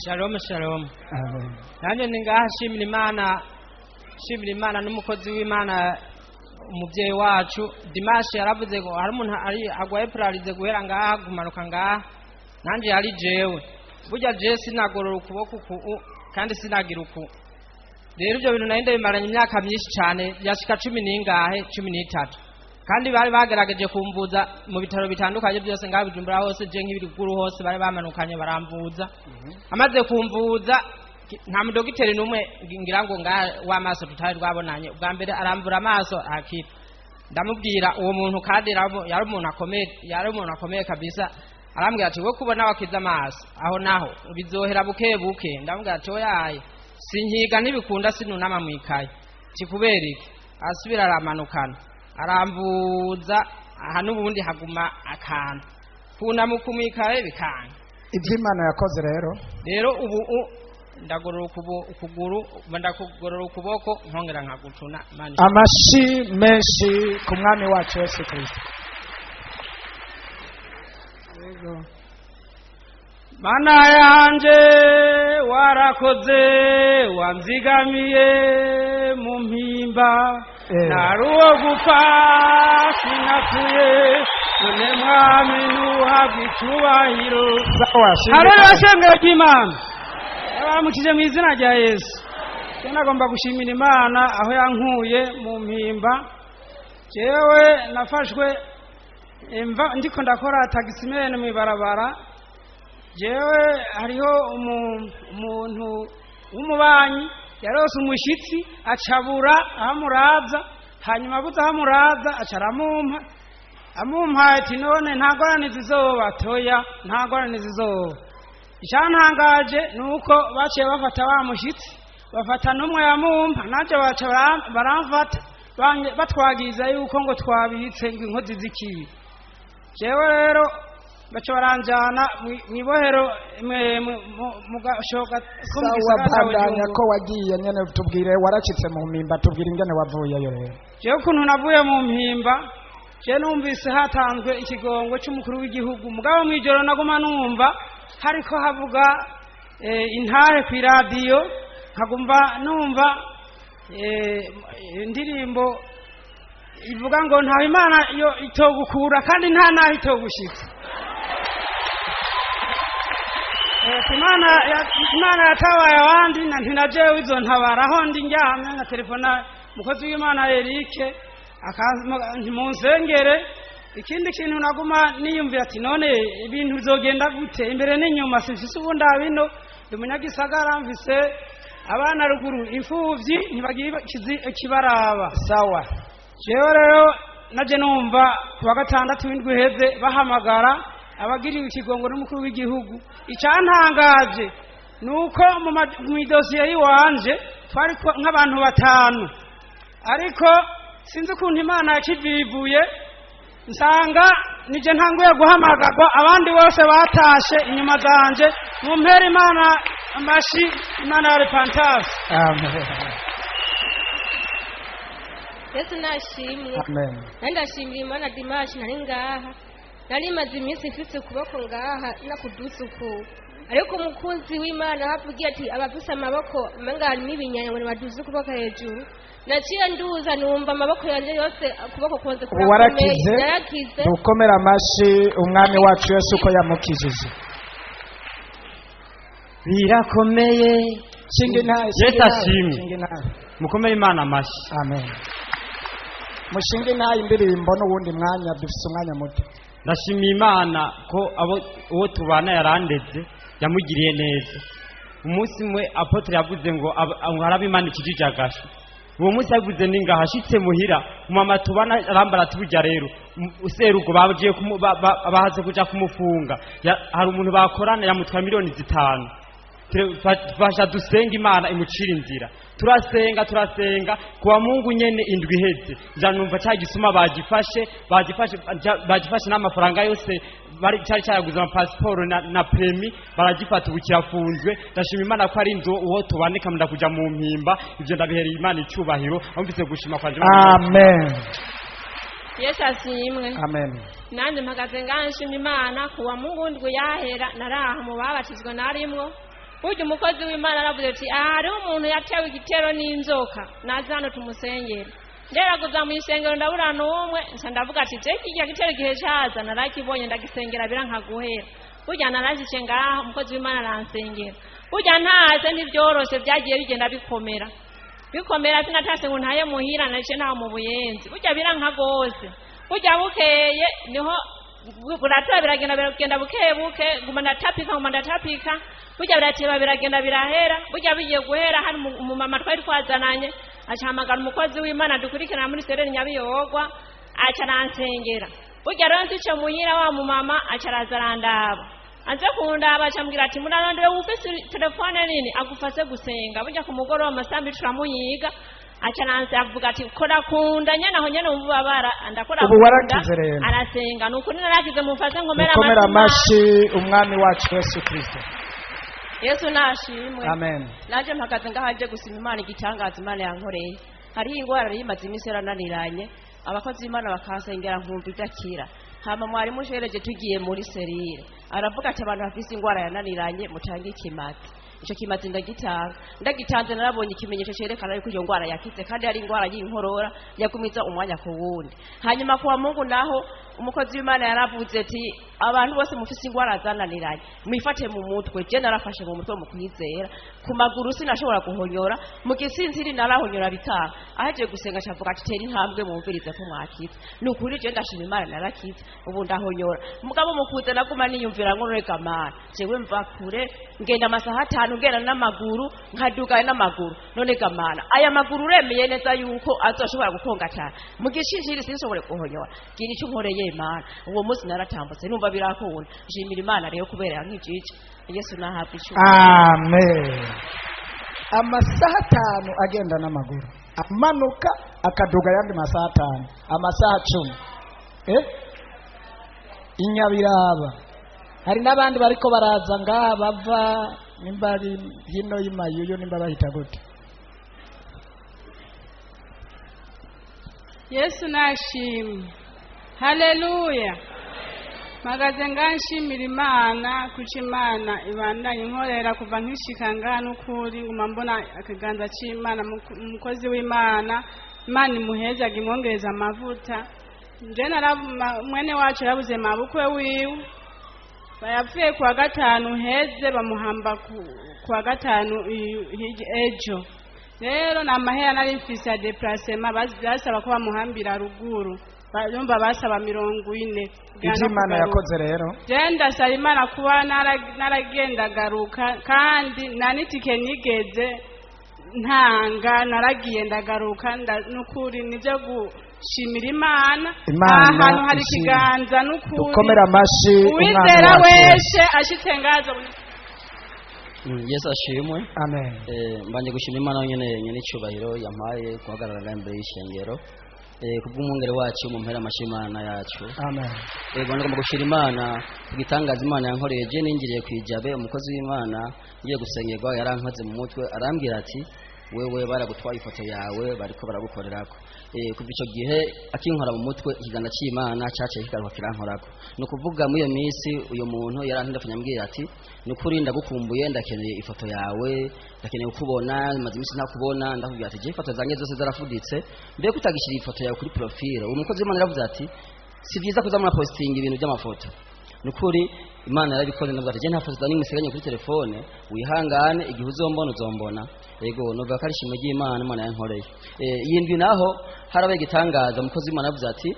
Shalom shalom. Amen. Nanjye ni ngaha nshimira Imana, nshimira Imana n'umukozi w'Imana, umubyeyi wacu. Dimanche yaravuze ngo hari umuntu ari agwaye paralysé guhera ngaha kumanuka ngaha. Nanjye yari jewe. Burya jewe sinagorora ukuboko uku kandi sinagira uku. Rero ibyo bintu nari ndabimaranye imyaka myinshi cyane, yashika 10 n'ingahe, 13, kandi bari bagerageje kumvuza mu bitaro bitandukanye byose ngaha Bujumbura hose, je nk'ibiruguru hose bari bamanukanye baramvuza. Amaze kumvuza, nta mudogiteri n'umwe ngira ngo ngaha w'amaso tutari rwabonanye. Ubwa mbere aramvura amaso akira. Ndamubwira uwo muntu, kandi yari umuntu akomeye, yari umuntu akomeye kabisa. Arambwira ati: "We kubona wakiza amaso, aho naho bizohera buke buke." Ndamubwira ati: "Oyaye, sinkiga, ntibikunda, sinunama mwikaye." Ati: "Kubera iki?" Asubira aramanukana aramvuza aha, n'ubundi haguma akantu kunamuka mwikaye bikanga. Ibyo Imana yakoze rero? Rero ubu ndagorora ukuguru, ndakugorora ukuboko, nkongera nkagutuna. Imana ishimwe. Amashi menshi ku Mwami wacu Yesu Kirisito. Mana yanje, warakoze, wanzigamiye mu mpimba. Nari uwo gupfa, sinapfuye. None Mwami, ntuhabwe icyubahiro. Sawa. Haleluya! Shengero ry'Imana, yabaramukije mu izina rya Yesu. Jewe nagomba gushimira Imana aho yankuye mu mpimba. Jewe nafashwe imva ndiko ndakora taximan mw'ibarabara. Jewe hariho umuntu w'umubanyi yarose umushitsi, acabura aho amuraza. Hanyuma abuze aho amuraza, aca aramumpa. Amumpaye ati: "None nta ngorane zizoba?" Toya, nta ngorane zizoba. Icyantangaje ni uko baciye bafata wa mushyitsi, bafata n'umwe yamumpa, nanjye baca baramfata, batwagiriza yuko ngo twabitse ngo inkozi z'ikibi. Jewe rero baca baranjana mw'ibohero mu gashoka ko mu Sawa. gisagara ca Bandanya. Bujumbura. Ko wagiye nyene, tubwire, waracitse mu mpimba, tubwire ingene wavuyeyo rero. Jewe ukuntu navuye mu mpimba, jewe numvise hatanzwe ikigongo cy'umukuru w'igihugu. Mugabo mw'ijoro naguma numva hariko havuga intahe ku iradiyo, nkagumva numva indirimbo ivuga ngo ntaho Imana yo itogukura kandi nta naho itogushitsa. Imana yatabaye abandi na ntinajewe izo ntabara. Aho ndi ndyamye nka telefona umukozi w'Imana Eric munsengere. Ikindi kintu naguma niyumvira ati: "None ibintu bizogenda gute imbere n'inyuma?" Simfise ubundi bino, ndi umunyagisagara, mfise abana ruguru imfuvyi, ntibagira ikibaraba. Sawa. Jewe rero naje numva ku wa gatandatu w'indwi uheze bahamagara abagiriwe ikigongo n'umukuru w'igihugu. Icyantangaje ni uko mu idosiye y'iwanje twari nk'abantu batanu, ariko sinzi ukuntu Imana yakivivuye, nsanga nije ntanguye guhamagarwa, abandi bose batashe inyuma zanje. Mumpere Imana amashi, Imana ya repentance. Amen. Yesu nashimwe. Amen. Nari ndashimira Imana. Dimanche nari ngaha, nari maze iminsi mfise ukuboko ngaha nakudusuku, ariko umukunzi w'Imana havugiye ati abafise amaboko umenga harimo ibinyanya ngo nibaduze ukuboko hejuru. Naciye nduza, numva amaboko yanjye yose, ukuboko konze Ubu kurakomeye. Warakize? Narakize. Dukomere amashi Umwami wacu Yesu ko yamukijije. Birakomeye. Shinga intahe, shinga Yesu intahe, ashimwe. Shinga intahe. Mukomere Imana amashyi. Amen. Mushinga intahe, indirimbo n'uwundi mwanya, dufise umwanya muto. Ndashimiye Imana ko abo uwo tubana yarandeze, yamugiriye neza. Umunsi umwe apôtre yavuze ngo ngo harabe Imana ikijije agasho. Uwo munsi yavuze ningaho ashitse muhira, umama tubana arambara ati: "Burya rero serugo bagiye bahaze kuja kumufunga. Hari umuntu bakorana yamutwaye miliyoni 5. Fasha dusenga Imana imucira inzira." Turasenga, turasenga. Kuwa Mungu nyene indwi iheze, nja numva cya gisuma bagifashe, bagifashe, bagifashe n'amafaranga yose bari cyari cyaguze, amapasiporo na permis, baragifata. Ubu kirafunzwe. Ndashima Imana ko ari inzu uwo tubandika munda kuja mu mpimba. Ivyo ndabihereye Imana icyubahiro. Amvise gushima kwanje. Amen. Yesu ashimwe. Amen. Nanjye mpagaze ngaha nshima Imana. Kuwa Mungu ndwi yahera naraha mu babatizwa narimwo. Burya umukozi w'Imana aravuze ati aha hariho umuntu yatewe igitero n'inzoka, naze hano tumusengere. Nderaguza mu isengero ndabura n'umwe, nca ndavuga ati je kirya gitero igihe caza narakibonye ndagisengera biranka guhera. Burya narashice ngaha, umukozi w'Imana aransengera. Burya ntaze ntibyoroshe, byagiye bigenda bikomera bikomera, sinatase ngo ntaye muhira, naciye ntaho mu Buyenzi. Burya biranka gose. Burya bukeye niho burateba, biragenda biragenda buke buke, nguma ndatapika, nguma ndatapika. Burya birateba, biragenda birahera. Burya bigiye guhera, hari umumama twari twazananye acahamagara umukozi w'Imana dukurikirana muri sereri Nyabiyogwa, aca aransengera. Burya rero nsice muhira, wa mumama aca araza arandaba. Aze kundaba acambwira ati murarondera ufise telefone nini agufashe gusenga. Burya ku mugoroba amasaha 2 turamuyiga, aca aranse avuga ati kora kunda nyene aho nyene wumva ndakora Ubu kunda. Warakize rero? Arasenga. Ni ukuri narakize, mumfashe nkomera Mukomere amashyi. Amashyi Umwami wacu Yesu Kirisito. Yesu nashimwe. Amen. Nanjye mpagaze ngaha nje gusima Imana igitangaza Imana yankoreye. Hariho ingwara yari imaze iminsi yarananiranye, abakozi b'Imana bakansengera nkumva idakira. Hama mwarimu shereje tugiye muri cellule, aravuga ati abantu bafise ingwara yananiranye mutange ikimazi. Ico kimazi ndagitanga. Ndagitanze, narabonye ikimenyetso cerekana yuko iyo ngwara yakize, kandi yari ingwara y'inkorora yagumiza umwanya ku wundi. Hanyuma kuwa Mungu naho umukozi w'Imana yaravuze ati abantu bose mufise ingwara zananiranye mwifate mu mutwe. Je narafashe mu mutwe mu kwizera. Ku maguru sinashobora guhonyora, mu gisinziri narahonyora bikanga. Ahejeje gusenga acavuga ati tera intambwe mumvirize ko mwakize. Ni ukuri je ndashima Imana, narakize, ubu ndahonyora. Mugabo mukuze naguma niyumvira ngo reka Mana, jewe mva kure, ngenda amasaha 5 ngenda n'amaguru, nkaduga n'amaguru. None ga Mana, aya maguru uremeye neza yuko azoshobora gukonga cyane, mu gishinjiri sinshobore guhonyora, gira icyo unkoreye Imana. Uwo munsi naratambutse numva birakunda. Nshimira Imana rero kubera yankijije. Yesu nahabwa icyubahiro. Amen. Amasaha 5 agenda n'amaguru, amanuka akaduga ayandi masaha 5, amasaha 10, inyabiraba. Hari n'abandi bariko baraza ngaha bava nimba ari hino y'imayuyu, nimba bahita gute. Yesu nashimwe, haleluya! Mpagaze ngaha nshimira Imana kuko Imana ibandanye inkorera kuva nkishika ngaha. N'ukuri nguma mbona akaganza c'Imana, umukozi w'Imana, Imana imuhezaga imwongereza amavuta. Nje mwene wacu yarabuze mabukwe wiwe, bayapfuye kuwa gatanu heze, bamuhamba kuwa gatanu ejo. Rero ni amahera nari mfise ya déplacement, basaba ko bamuhambira ruguru. Yumva basaba 40. Ibyo Imana yakoze rero? Je ndasaba Imana kuba naragenda garuka, kandi nta n'itike nigeze ntanga, naragiye ndagaruka. N'ukuri nibyo gushimira Imana. Imana Aha hantu hari ishimwe. ikiganza n'ukuri. Dukomere amashi Umwami Uwizera wacu Yesu. wese ashitse ngazo. Yesu ashimwe. Amen. Mbanje gushima Imana nyene nyene icyubahiro yampaye guhagarara ngaha imbere y'ishengero, kubw'umwungere wacu mu mpera amashi Imana yacu. Amen. Ngomba gushira Imana ku gitangaza Imana yankoreye. Je ninjiriye kwijabe, umukozi w'Imana ngiye gusengerwa yarankoze mu mutwe, arambwira ati wewe baragutwaye ifoto yawe, bariko baragukorerako. Kuva ico gihe akinkora mu mutwe, ikiganza c'Imana caciye kigaruka kirankorako. Ni ukuvuga muri iyo minsi uyo muntu yarantelefone ambwira ati ni ukuri ndagukumbuye, ndakeneye ifoto yawe, ndakeneye kukubona, maze iminsi ntakubona. Ndakubwira ati je ifoto zanjye zose zarafuditse, mbega utagishira ifoto yawe kuri profile? Uwo mukozi w'Imana yaravuze ati si byiza kuza murapostinga ibintu by'amafoto. Nukuri Imana yarabikoze. Ndavuga ati je nta foto zanjye musigaranye kuri telefone, wihangane, igihe uzombona uzombona. Yego, novuga ko ari ishimwe ry'Imana Imana yankoreye. Iyi ndwi naho harabaye igitangaza. Umukozi w'Imana yavuze ati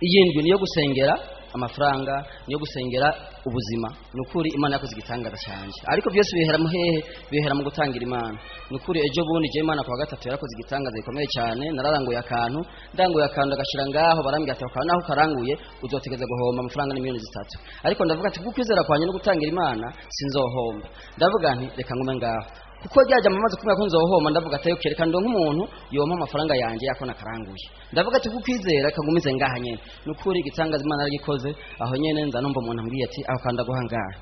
iyi ndwi niyo gusengera amafaranga, niyo gusengera ubuzima. Nukuri Imana yakoze igitangaza cyanje, ariko byose bihera mu hehe? Bihera mu gutangira Imana. Nukuri ejo bundi je Imana kuwa gatatu yarakoze igitangaza gikomeye cyane. Nararanguye akantu, ndanguye akantu agashira ngaho, barambwira ati akaba naho karanguye uzotegeza guhomba amafaranga ni miliyoni 3. Ariko ndavuga ati kuko kwizera kwanje no gutangira Imana sinzohomba. Ndavuga nti reka ngume ngaho, kuko ryajya amaze kumenya ko nzohomba. Ndavuga ati okay, reka ndonke umuntu yompa amafaranga yanjye yako nakaranguye. Ndavuga ati kukwizera reka ngumize ngaha nyene. Nukuri igitangaza Imana yaragikoze. Aho nyene nza numva umuntu ambwiye ati aho kanda guha ngaha.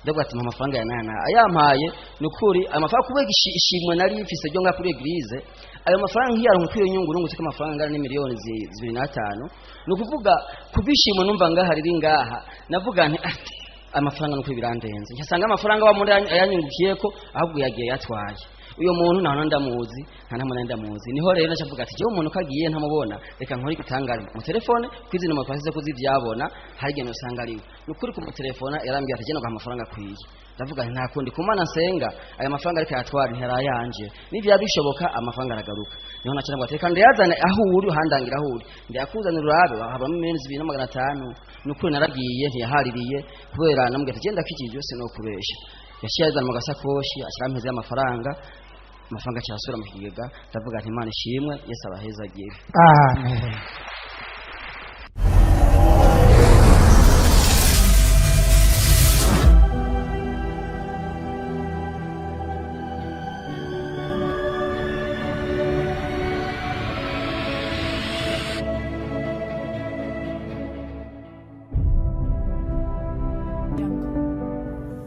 Ndavuga ati mpa amafaranga ya nana ayampaye. Nukuri ayo mafaranga kubera ishimwe nari mfise ryo ngaha kuri église, ayo mafaranga nkiyaronka kuri iyo nyungu nungutse ko amafaranga angana n'imiliyoni 2.5. Ni ukuvuga kubishimwe numva ngaha riri ngaha, navuga nti ati Amafaranga nuko birandenze, nkasanga amafaranga wa muntu yanyungukiyeko, ahubwo yagiye yatwaye. Uyo muntu nta ndamuzi, nta namwe ndamuzi. Niho rero nacavuga ati: "Jewe umuntu kagiye ntamubona, reka nkore igitangare mu telefone kwizina mu twasize kuzivyabona, hari igihe usanga ariwe." Nukuri ku telefone yarambwiye ati: "Je amafaranga akwiye." Ndavuga nti: "Nta kundi, kumana nsenga aya mafaranga ariko yatwara ntirayanje, nivya bishoboka amafaranga aragaruka." Niho naca ngo: "Reka ndayazane aho uri, uhandangira aho uri, ndayakuzanira urabe habamo 2,500,000." Nukuri naragiye, ntiyahaririye kubera namubwiye ati: "Genda kikije no kubesha." Yaciye yazana mu gasakoshi, ashyira amezi y'amafaranga, amafaranga cyasubira mu kigega. Ndavuga nti: "Imana ishimwe, Yesu abahezagire." Amen.